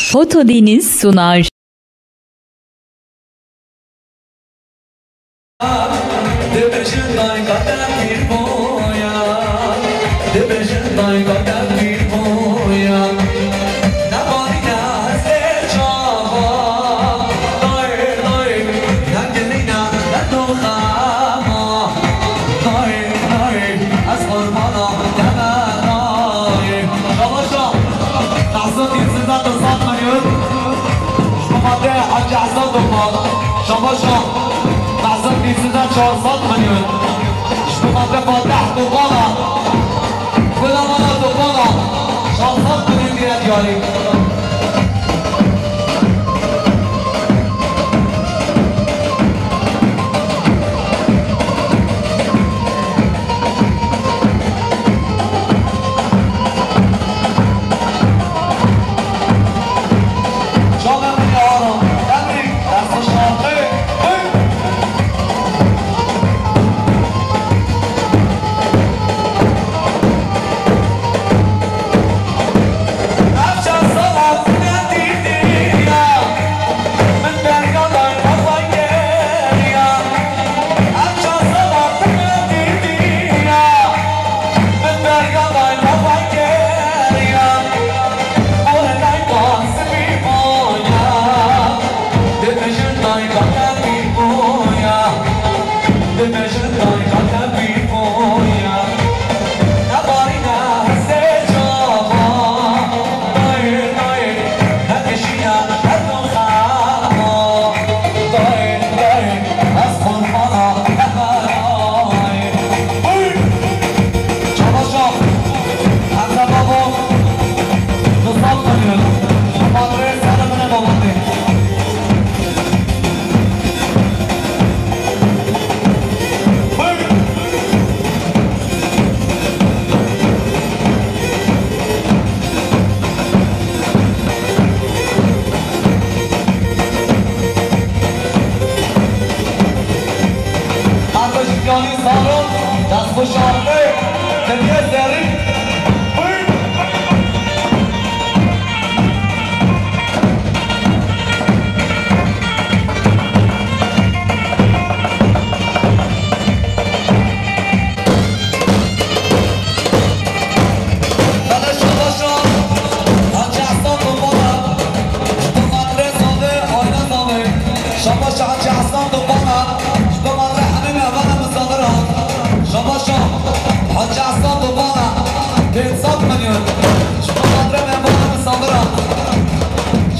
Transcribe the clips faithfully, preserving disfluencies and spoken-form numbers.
Fotodeniz sunar. Şabaşa, Mehsûd Yusuf, sed milyon. Ji bo xatirê Hacî Hesen Topal. Şabaşa, Mehsûd Yusuf, çar sed milyon. Ji bo xatirê Fatih Topala. Gulamana Topala. Şeş sed milyon lîre diyarî. Arkadaşlık yanı sağ olun. Destxweş Arifê, Diliyê Zerrîn. Buyurun. Belê şabaşa Hacî Hesen Topala, ji bo xatirê Zavê, aîla Zavê. Şabaşa Hacî Hesen Topala, ji bo xatirê hemî mêvana misafiran. Şabaşa Hacî Hesen Topala, pênc sed milyon. Ji bo xatirê mêvana misafiran.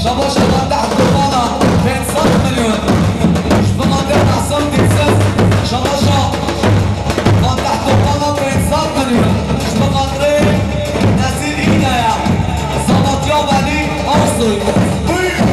Şabaşa Fatih Topala, pênc sed milyon. Ji bo xatirê Mehsûd Dilsiz. Şabaşa Fatih Topala, pênc sed milyon. Ji bo xatirê Nezîr Înaya, Zavatya Velî Arsoy. Buyurun.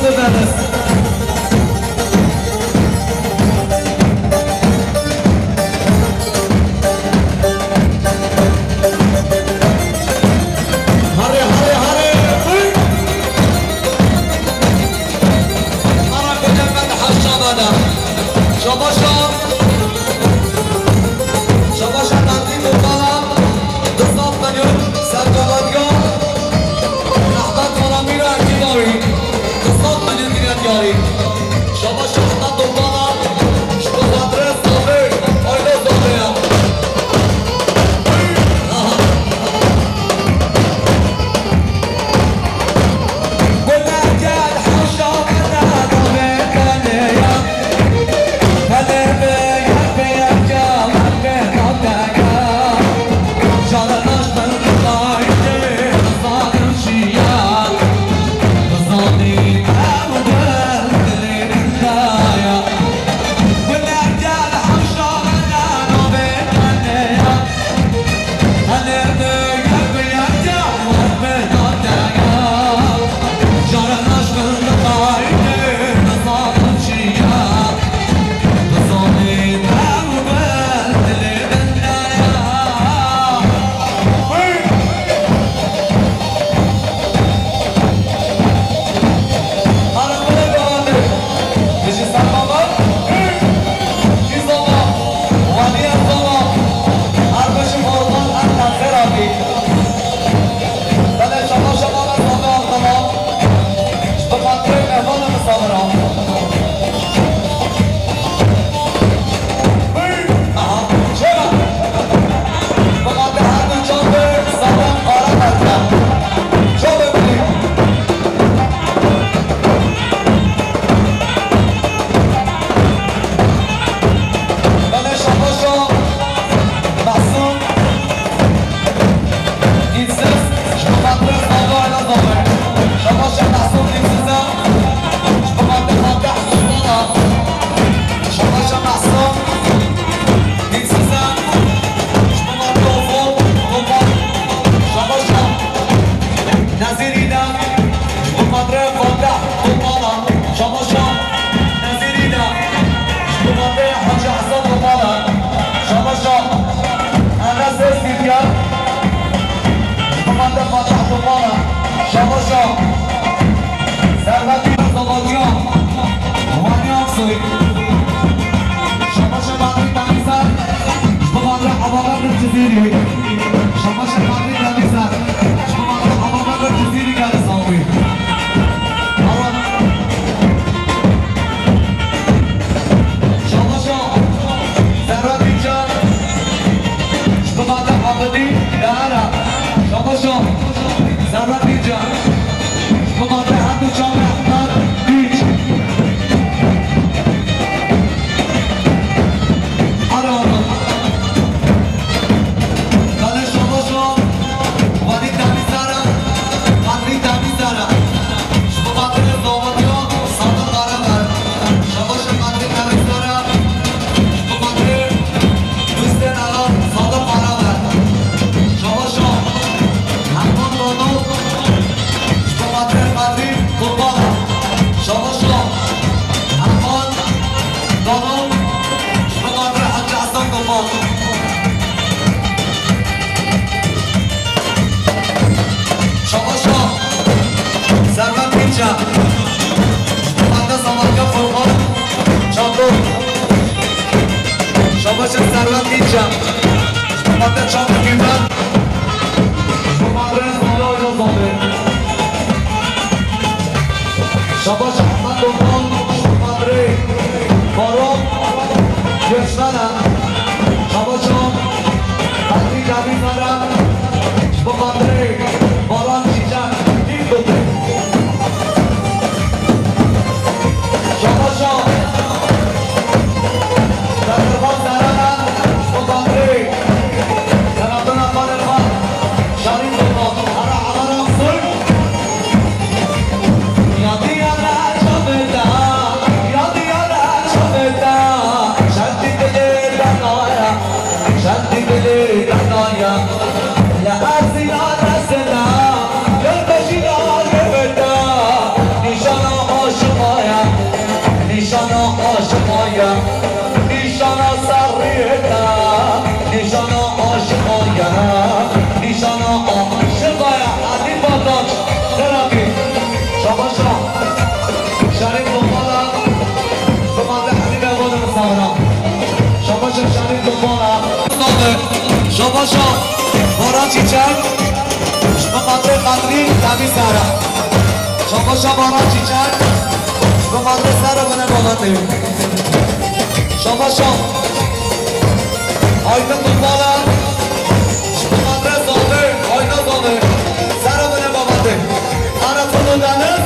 Hare, hare, hare! Ara koca ben haşamada. Şabaşa. Şabaşa Mertîn Bokala. Du sed milyon serkevaliya. Rehmet Karamîra Ekîdawî. Du sed milyon milyarî. Şabaş Rehmet Bokala. Ji bo xatirê Zafê. Ayda Zafê ya. Nazîrî de ji bo xatirê Fatih Topala. Şabaşa. Nazîrî de ji bo xatirê Hacî Hesen Topala. Şabaşa. Enes Êzgîdger ji bo xatirê Fatih Topala. Şabaşa. Servet Zobatiya. Wanî Aksoy. Şabaşa Nazîrî Demîsar ji bo xatirê Ebabekir Cizîrî. Şabaşa Kadrî Demîsar. Ji bo Ebabekir Cizîrî geldi Zangwî. Şabaşa Serra Dîcan. Ji bo Abidî Dara. Şabaşa Serra Dîcan. Ji bo Hemdû Çavê Ehmed Dîç. Ara, ara. Belê şabaşa Walî Demîsara, Kadrî Demîsara. Ji bo xatirê Zobatiya Sadiq Karaber. Şabaşa Kadrî Demîsara. Ji bo xatirê Husên Axa Sadiq Karaber. Şabaşa Hemdan Dano. Ji bo xatirê Kadrî Kurbana. Şabaşa Hemdan Dano. Ji bo xatirê Hacî Hesen Kurban. Şabaşa Servet Dînçe. Ji bo xatirê Samarya Furkan Çandor. Şabaşa Servet Dînçe. Ji bo xatirê Çandor Gülben. Ji bo xatirê Zala Oya Zafê. Şabaş Ehmed Dokan, ji bo xatirê Baran Göçmene. Şabaşa Kadrî Demîsara, ji bo xatirê Baran Çîçek, dîv gotin. Şabaşa Serhilvan Serana, ji bo xatirê Senatona Xalê Xal, Şarîn Dokan, Ara Ara Aksoy. Şabaşa Baran Çîçek, ji bo xatirê Qedrî Temî Sara. Şabaşa Baran Çîçek, ji bo xatirê Sara bine babatê. Şabaşa Aydin Kumbala, ji bo xatirê Zalê, Ayda Zalê, Sara bine babatê. Ara Fulu Deniz.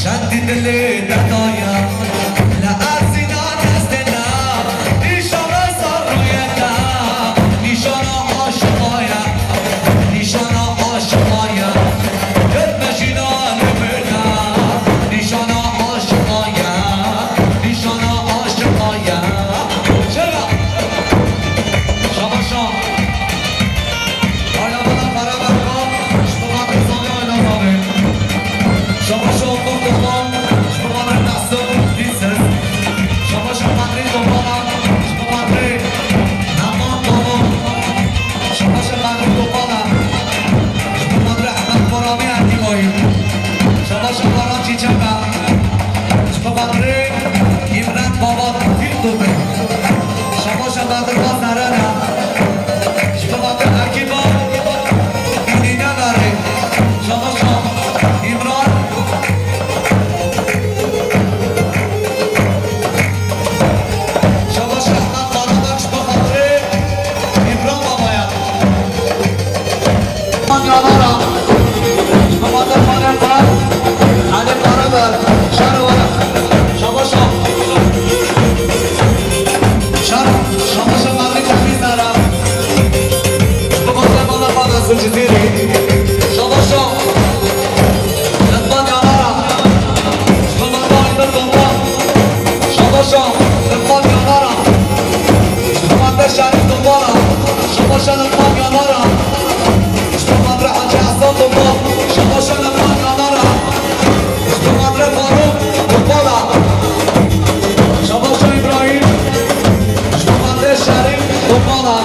Çendî dilê te daye, li erzîna destê te, nîşana zarûyê te, nîşana aşiqa ye, nîşana aşiqa ye. Gel mejîna li vir te, nîşana aşiqa ye, nîşana aşiqa ye. Şeva! Şabaşa! Aya bana para verme, ji bo xatirê Zalê, Ayda Zalê. Şabaşa Ufuk Topal, ji bo xatirê Mehsûm Dînsiz. Şabaşa Qedrî Topala, ji bo xatirê Heman Topal. Şabaşa Qedrî Topala, ji bo xatirê Ehmed Baramî Ertîbayî. Şabaşa Baran Çîçeka, ji bo xatirê Îmran Babat Fîl Topê. Şabaşa Bedirba Serena. Ji bo xatir Ekîba Dînî Neverê. Şabaşa Îmran. Şabaşa Ehmed Karabek ji bo xatirê Îmran Babaya. Yanara. Ji bo xatir xanê xwe. Elî Karaber. Şer were. Şabaşa. Şer, şabaşa Merî Temî Sara. Ji bo xatirê mala xwe Mesûd Cizîrî. Şabaşa Lukman Yanara. Ji bo xatirê Aydin Topal. Şabaşa Lukman Yanara. Ji bo xatirê Şerîf Topala. Şabaşa Lukman Yanara. Ji bo xatirê Hacî Hesen Topal. Şabaşa Lukman Yanara. Ji bo xatirê Farûk Topala. Şabaşa Îbrahîm. Ji bo xatirê Şerîf Topala.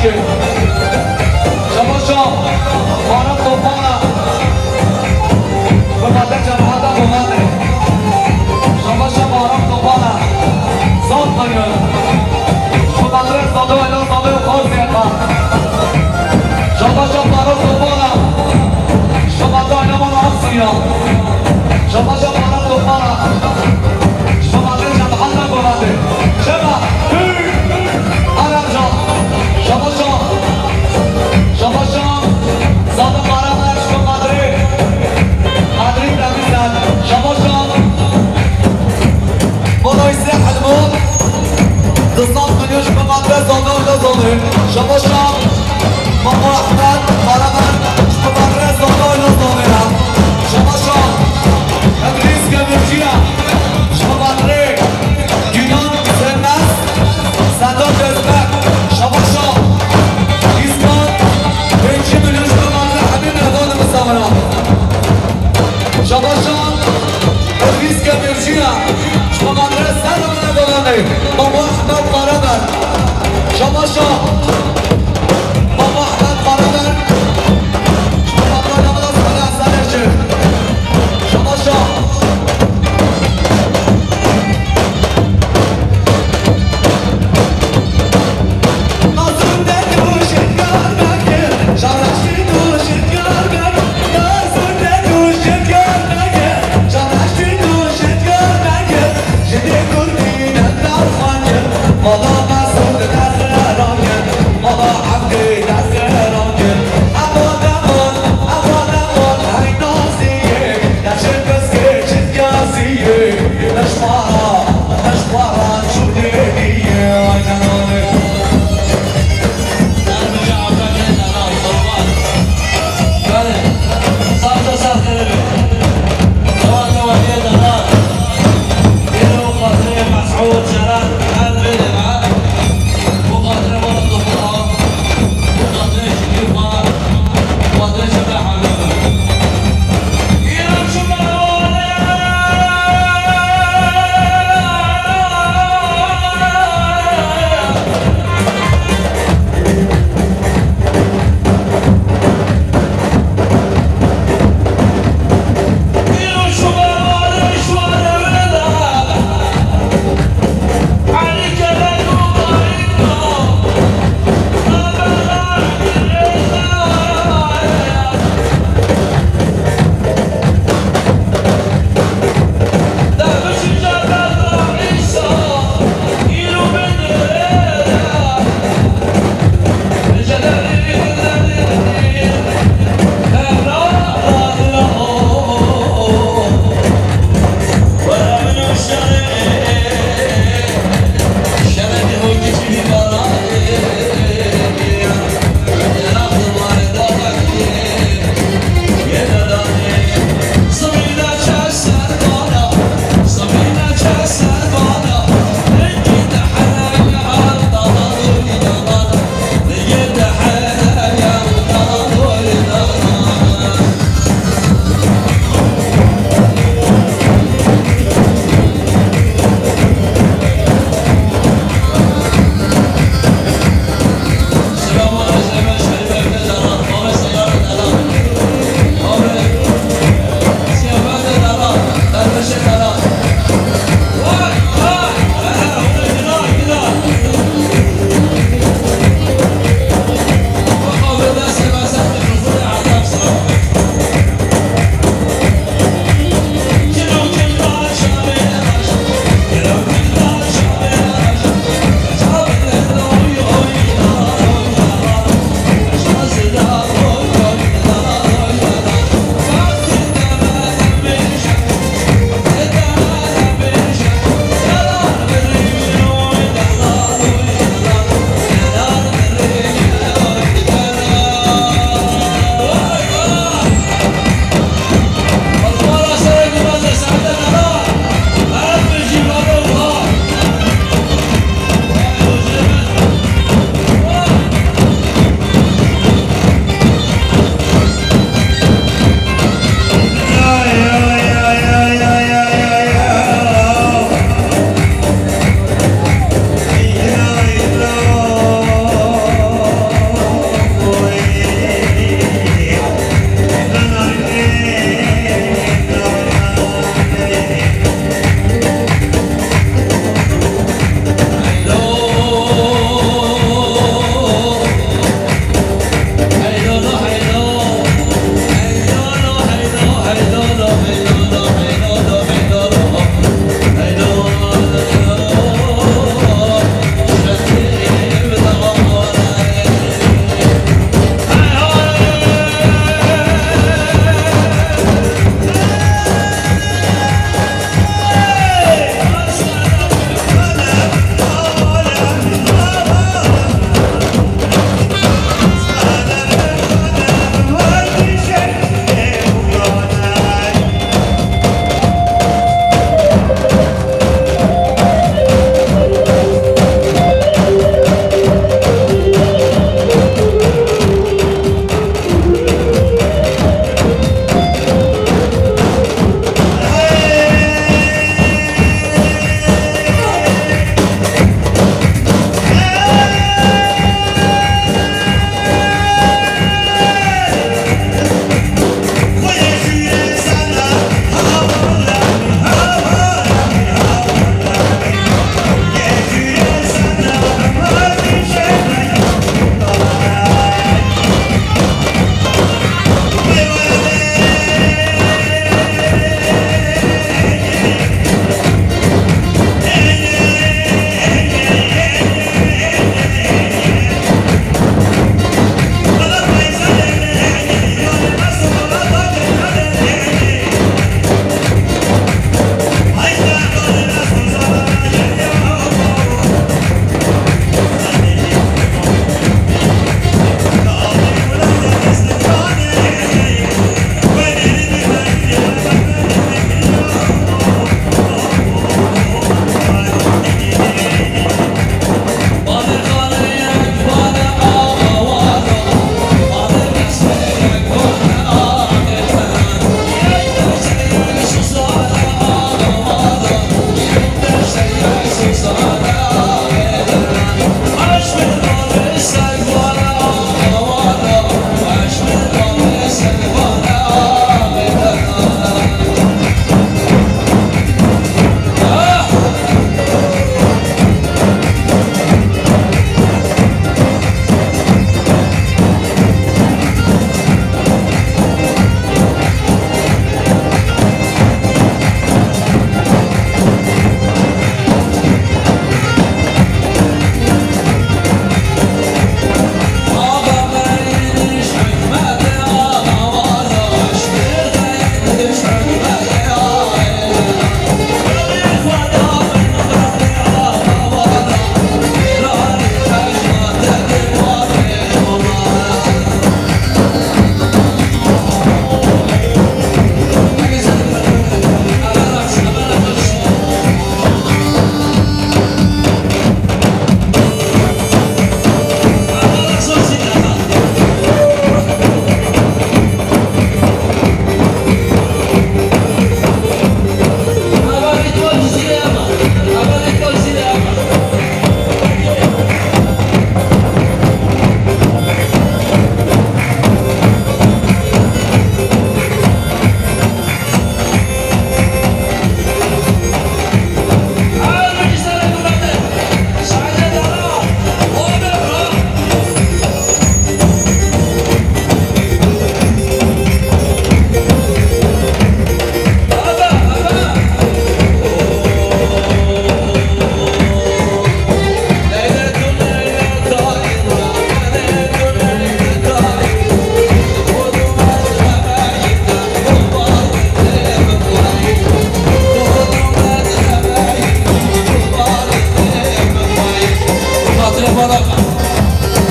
Şabaşa, Faruk Topala, bi madde cemata Kovane. Şabaşa Faruk Topala, zaf tanıyor. Şu madde zado ila zado Kozya. Şabaşa Faruk Topala, şu madde ila bana aksın ya. Şabaşa Faruk Topala, şu madde cemata Kovane. Şema, Arabca, şabaşa. Şabaşa, Sadık Karaman, Şko Kadri, Kadri Demirsen, şabaşa. Mola ise Helmut, Dıslat Gülüş, Şko Kadri, Sadık Gülüş, şabaşa. Mamo Ahmet Karaman, Şko Kadri, Sadık Gülüş, şabaşa. Edris Kömürcüye, Şko Kadri, Günan Sönmez, Sedat Özbek, şabaşa. İskan, Bekçi Bülüş, Şko Kadri, Habib Erdoğan, Mustafa. Şabaşa, Edris Kömürcüye, Şko Kadri, Sedat Özbek, Baba Ahmet Karaman, şabaşa. Baba Ahmet Karaman, Şko Kadri, Sedat Özbek, şabaşa.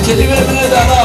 Kelîmê min e dana.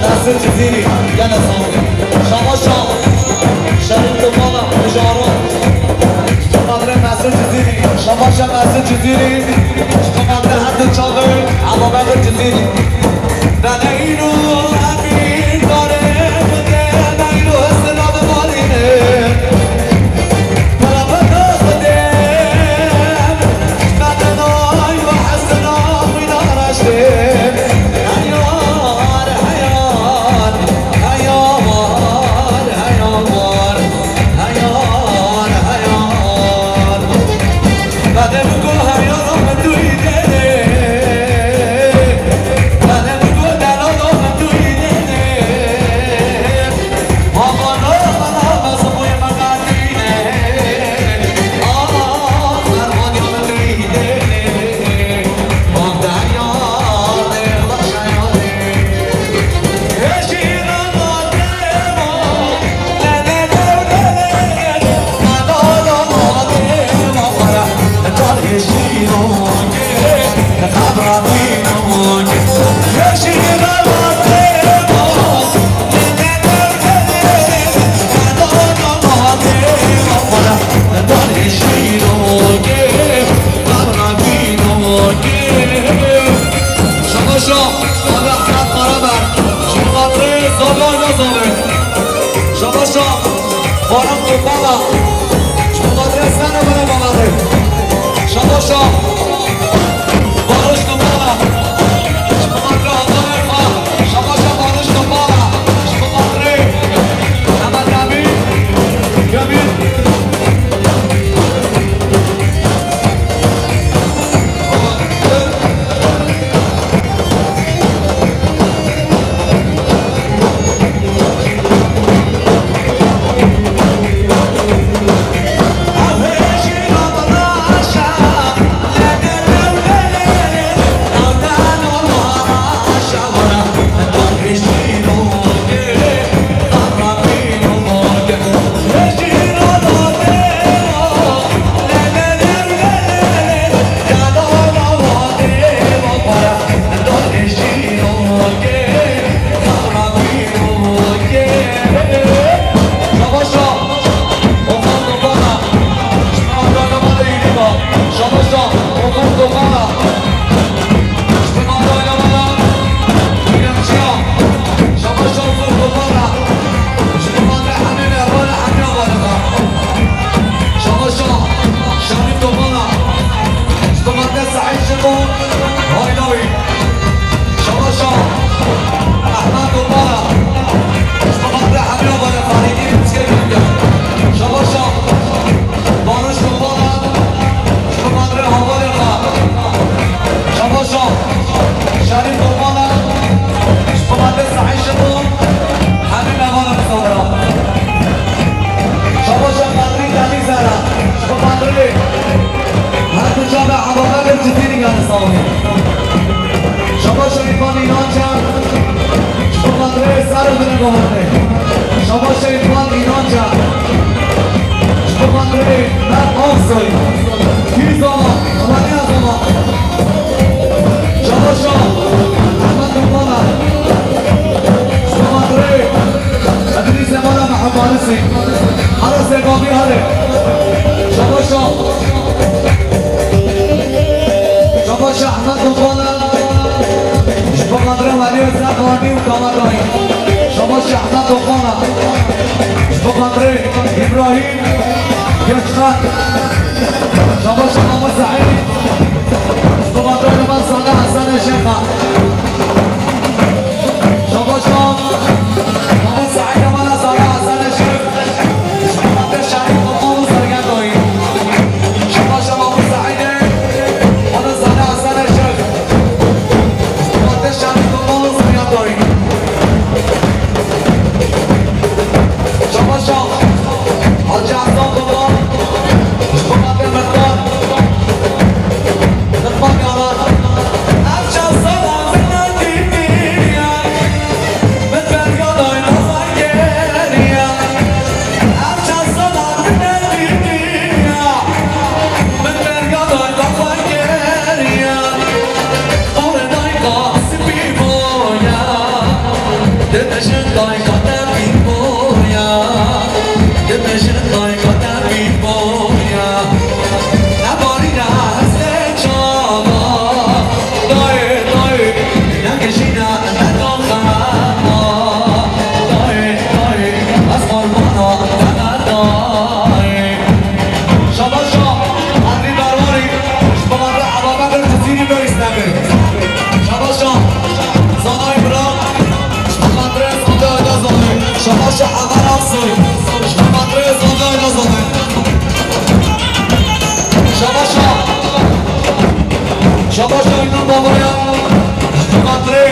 Nasir Cizîrî, gele sağ ol. Şabaşa Şerîf Topala, Mijaro. Şabaşa Nasir Cizîrî, Şabaşa Nasir Cizîrî. Şabaşa her du çağı, Abu Bekir Cizîrî. Ben Eylül Emin Dare, ben Eylül Esra Dare. Şabaşa, Ahmet Karaber, şumatrê Zagar Nazarê. Şabaşa, Faruk Topala, şumatrê Sene Bere Baladı. Şabaşa, Barış Topala, şumatrê Hazar Erfa. Şabaşa Barış Topala, şumatrê Mehmet Emin, Emin. Şabaşa Îrfan Înanca. Ji bo xatirê Mert Aksoy. Kî zana, xwaniya zana. Şabaşa Ehmed Dumbala. Ji bo xatirê Edrîs Emala Mehmed Farisî. Ara Segavî Hale. Şabaşa. Şabaşa Ehmed Dumbala. Ji bo xatirê Weliyê Zerxanî û Kametayî. Şabaşa Ehmed Dumbala. Ji bo xatirê Îbrahîm Geçmen. Şabaşa Mamo Seîd. Ji bo xatirê Mamo Salih Hesen Şêxa. Şabaşa Mamo Seîd, Mamo Salih Hesen Şêx. Ji bo xatirê Şerîf Dumbal û Sergendoyî. Şabaşa Mamo Seîdê, Mamo Salih Hesen Şêx. Ji bo xatirê Şerîf Dumbal û Sergendoyî. Şabaşa Hacî Hasan Dumbal. Ji bo xatirê Mextar. Luqman Yalan. Ev çav sala min nedîtiye. Min berya dayna xwe kiriye. Ev çav sala min nedîtiye. Min berya dayna xwe kiriye. Û dayka spî boya. Dibêjin dayka te bîn boya. Dibêjin dayka te bîn boya. Nebarîne hestê çava. Dayê, dayê, negijîne nedan xema. Dayê, dayê, ez qurbana te me dayê. Şabaşa Henrî Berwarî, ji bo xatirê Ebabekir Qizîrî bêyî Îstemir. Şabaşa Zanayî Bira, ji bo xatirê Zandayê Dezanê. Şabaşa Emer Aksoy, ji bo xatirê Zandayê Dezanê. Şabaşa, şabaşa Înan Babaya, ji bo xatirê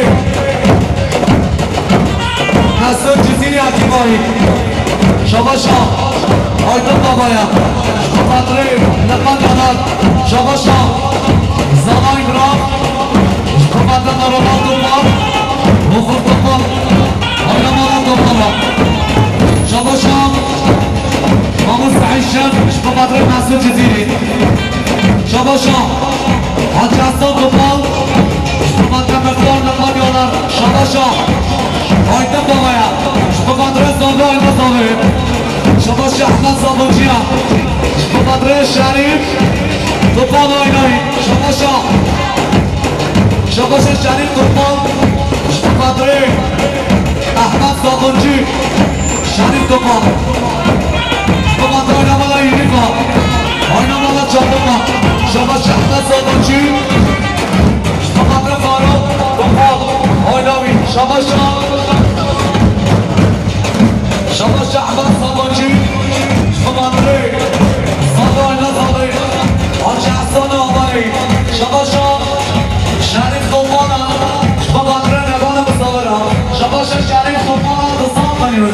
Mesut Cizîrî Hekîmayî. Şabaşa Aydın Babaya. Ji bo xatirê Leqan Yanar. Şabaşa Zanayî Bira. Ji bo xatirê Roman Duman. Muxur Duman. Oynamalar Duman'a. Şabaşa Mahmut Seîd Şen. Ji bo xatirê Mesut Cizîrî. Şabaşa Hacî Hasan Topal. Ji bo xatirê Mextar Leqan Yanar. Şabaşa Aydın Babaya. Ji bo xatirê Zandayê Dezanê. Şabaşa Ehmed Sabuncî ya. Ji bo xatirê Şerîf Topal Aynayî. Şabaşa. Şabaşa Şerîf Topal. Ji bo xatirê Ehmed Sabuncî. Şerîf Topal. Ji bo xatirê Oynamala Yîrîka. Oynamala Çandima. Şabaşa Ehmed Sabuncî. Ji bo xatirê Faruk Topal. Oynawî. Şabaşa. Şabaşa Ehmed Sabancî. Ji bo xatirê Zandayê Dezanê. Hacî Hasan Abayî. Şabaşa Şerîf Topala. Ji bo xatirê Nebana Misawira. Şabaşa Şerîf Topala Dizan Xelîl.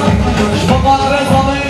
Ji bo xatirê Zandayê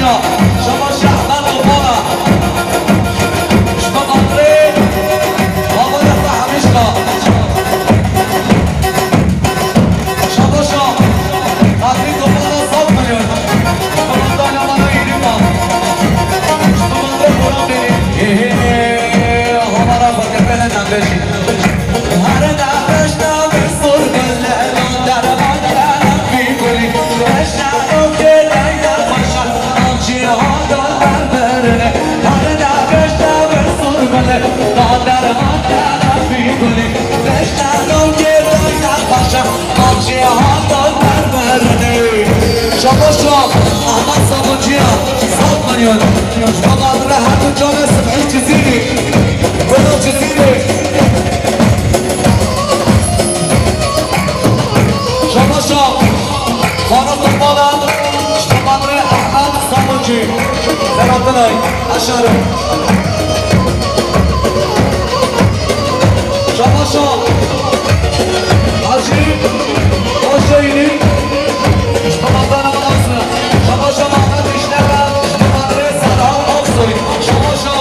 Şaba Şehmet Topala. Ji bo xatirê Baba Reza Hemişka. Şaba Şa. Xatirê Topala sed milyon. Ji bo xatirê Mala Yirîma. Ji bo xatirê Boran Bêrî. Ê, ê, ê, Hemara xwe kefene nabêjî. Şaba Şa, Ahmet Sabuncuya, sed milyon. Şaba Adile, her du canê Sibhî Cizîrî. Gelo Cizîrê. Şaba Şa, Faruk Topala, Şaba Adile, Ahmet Sabuncu. Selahattin Ay, Aşarı. Şaba Şa, Hacı, Hoşeyli. Şaba Adile, Şaba Şa, Mehmet İşler, Şaba Adile, Serhan Aksoy. Şaba Şa.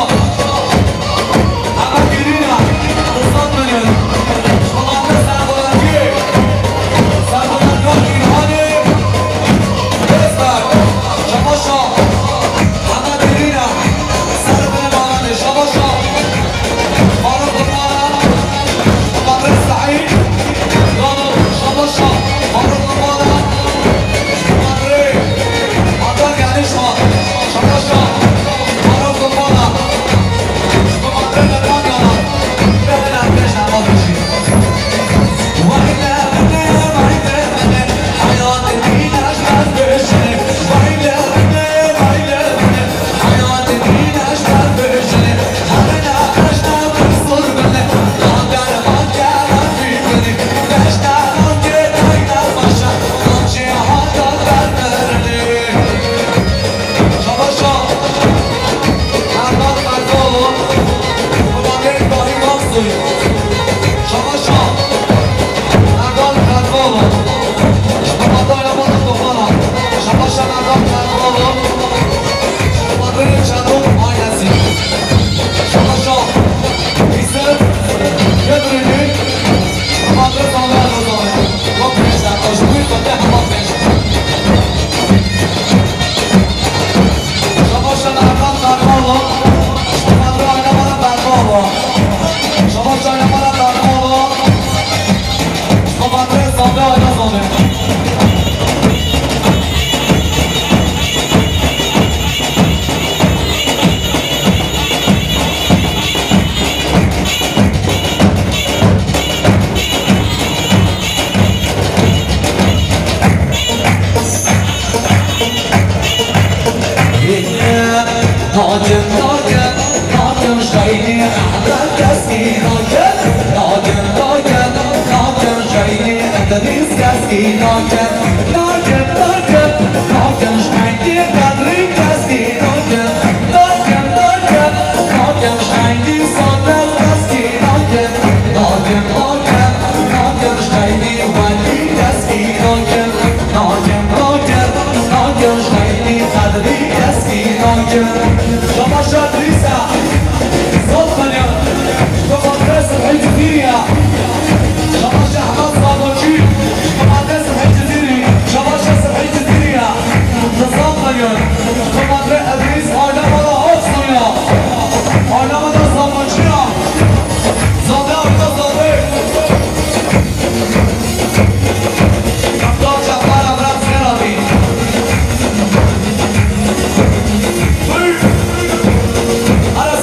Şaba Şa, Erdal Ferdoğlu, Muhammed Tahir Aksoy. Şaba Şa, Erdal Ferdoğlu, Muhammed Aynamola Topala. Şaba Şa, Erdal Ferdoğlu, Muhammed Çetin Aydesi. Şaba Şa, Hüseyin Yıldırım'ı, Muhammed Sami Erdal. Şaba Şa, Erkan Karmalo. Şaba Adile, Aynamola Berkalo. Şaba Şa, Aynamola Berkalo. Şaba Adile, Sabri Aynamola. Şaba Şa Dîsa, Zoltanya, Şaba Dres Hecizîriya, Şaba Şa Ehmed Sadoçî, Şaba Dres Hecizîrî, Şaba Şa Hecizîriya, Zoltanya, Şaba Dres Edrîs, Aynamola Aksoya, Aynamola Sadoçiya, Zade Ayna Zade. Kaptan Cabbar Abram Serabî. Buyur. Ara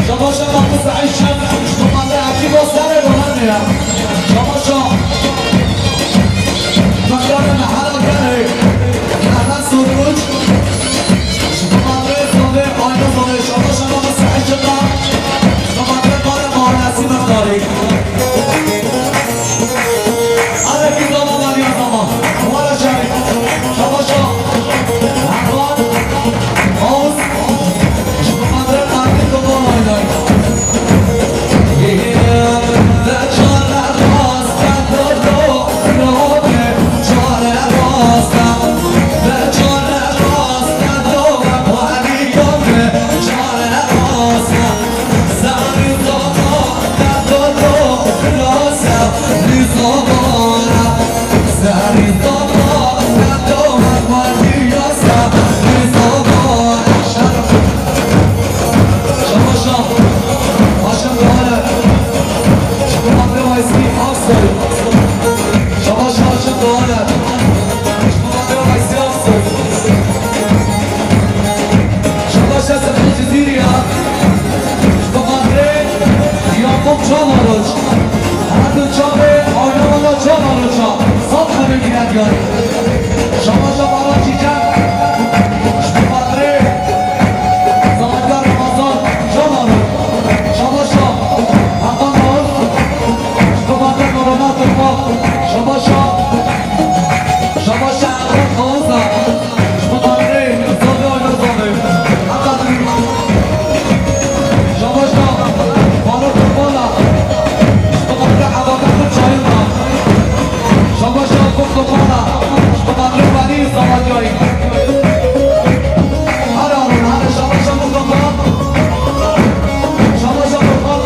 Şabaş e, Mahmut Saîd Şen, ji bo me re ekîba serê bulandê ye. Şabaş e. Mextarê me hela gelê. Mehmet Sorguç. Ji bo me re zodê, ayna zodê. Şabaş e, Mahmut Saîd Şen. Ji bo me re barê Mahmut Nesîm Mextarî. Alekî zaman, alî zaman. Wara şerî. Şabaş e. Haqan. Oğuz. Ji bo me re Qandîl Dogan Ayday. Şabaş e, Sefî Cizîrî ya. Ji bo xatirê Yakup Çavaroç. Her du çavê ayna wala Çavaroç a. Saf xemê giret yarî. Şabaş e Baran Çîçek. Ji bo xatirê zanînkar Ramazan Çavaroç. Şabaş e Hakan Oğuz. Ji bo xatirê Mehmet Topal. Şabaş e. Şabaş e Erkan Oğuz a. Ji bo xatirê zodê, ayna zodê. Heta dibî. Şabaş e Faruk Topal a. Ji bo xatirê Ebabekir Çayır a. Şabaş e Kurt Topal a. Ji bo xatirê Welî Zawadiyayî. Her aron, her şabaş e Kurt Topal. Şabaş e Kurt Topal.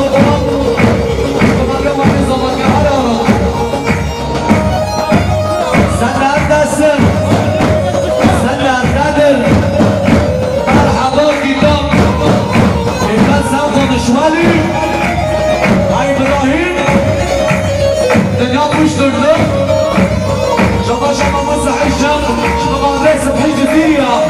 Ji bo xatirê Welî Zawadiyayî. Her aron. Sen neredesin? Sen nerededir? Merhaba Gülüm. Evlat sen konuşmalı. Ay İbrahim. Dünya kuş durdu. Şabaş e Mahmut Saîd Şen. Şabaş e Sefî Cizîrî ya.